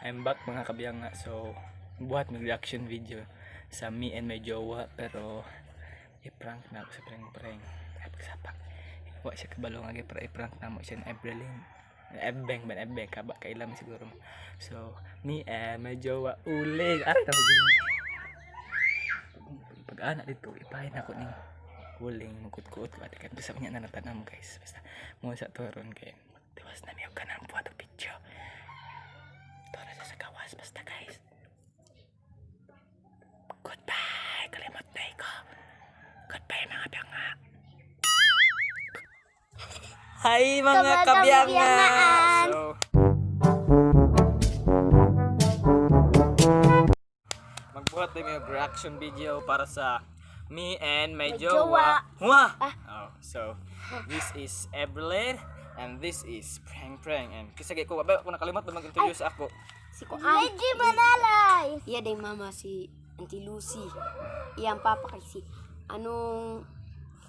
I'm back, mga kabyanga. So, buhat may reaction video sa me and my jowa, pero i-prank na ako sa prank prank. Ay, pagsapak. Wa siya kabalo nga para i-prank na mo siya ni Ebrelin. Ebeng ba, ebeng kaba kailan siguro. So, me and my jowa uling. Aray na. Pag anak dito, ipahin ako ning uling, mukut-kuot ko ate kan basta niya na natan mo, guys. Basta mo sa turon kay tiwas na miyo kanang buhat og video. Tora sa gawas basta, guys. Goodbye, kalimot na ko. Goodbye, mga byanga. Hi, mga Mga kabyanga. kabyangaan. So, magbuhat tayo may reaction video para sa me and my My jowa. jowa. Wah! Ah. Oh, so this is Eberlyn and this is Prang Prang and kasi ko ba ako nakalimot ba mag-introduce ako. Si Kuan. Medji Manalay. Iya day mama si Auntie Lucy. Iyang papa kay si anong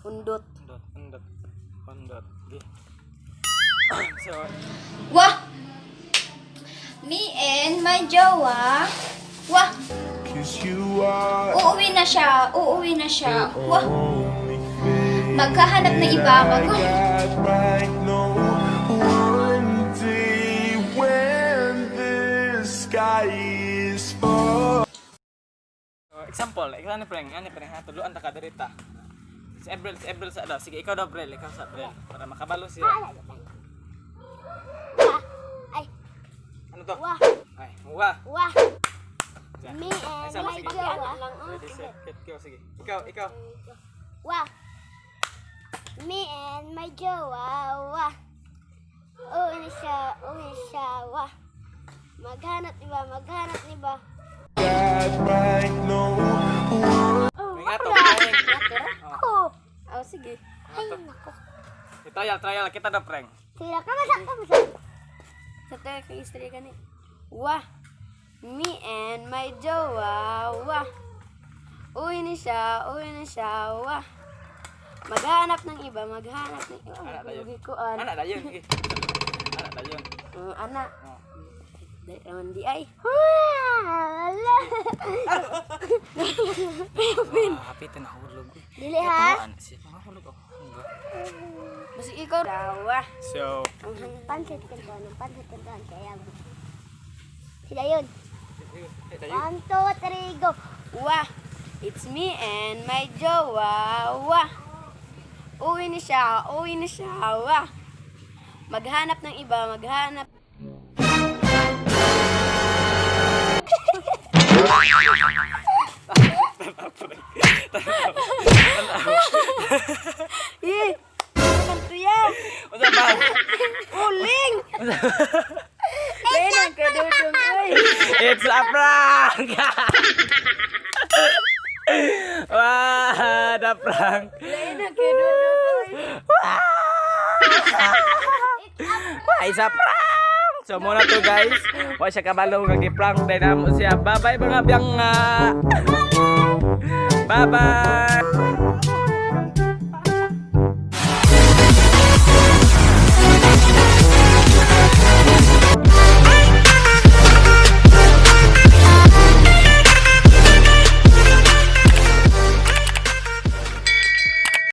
undot. Undot, undot, undot. Di. So, Wah! Me and my jowa. Wah! 'Cause you are Uuwi na siya. Uuwi na siya. Wah! only thing Magkahanap ng iba. I Mag got right now. One day when the sky is falling. So, example, ikaw ano Prang, ano Prang ha, tuluan ta ka dirita. Si Ebrel sa daw. Sige, ikaw daw, Brel, ikaw sa Brel para makabalo siya. Ay, Ano to? wah, Ay, wah. Wah. Isa. Me and Ay, sama, my sige. jowa. Ready, set, get, go. Sige. Ikaw, ikaw. Wah. Me and my jowa. Wah. Uwi na siya, uwi na siya. Wah. Maghanap iba, maghanap iba. Got right now. May nga to, Preng. Oh, Oh, sige. Ay, nako. Trial, trial. Kita daw, Preng. Sila ka masak ka masak. Sa tayo kay istorya gani. Wah! Me and my jowa. Wah! Uwi na siya, uwi na siya. Wah! Maghanap ng iba, maghanap ng iba. Anak dayon. Lugi ko an. Anak dayon. Sige. Anak dayon. Anak. Oh. Di naman di ay. Wala. Ah, hapit na nahulog. Eh. Dili ha. Ano siya? Nahulog ako. Basta ikaw. Wah! So, Ang pansit kanton, ang pansit kanton kaya. Sila yun. Eh, dayon. One, two, three, go. Wah! It's me and my jowa. Wah! Uwi na siya, uwi na siya. Wah! Maghanap ng iba, maghanap. Eh! Ano to yan? Unsa ba? Uling! Lain ang kadudong, oy! It's a prank! Wah, the prank. Lain ang kadudong, oy! Wah, it's a prank! So muna to, guys. Wa siya kabalo nga gi-prank dahil namo siya. Bye-bye, mga byanga. Bye-bye.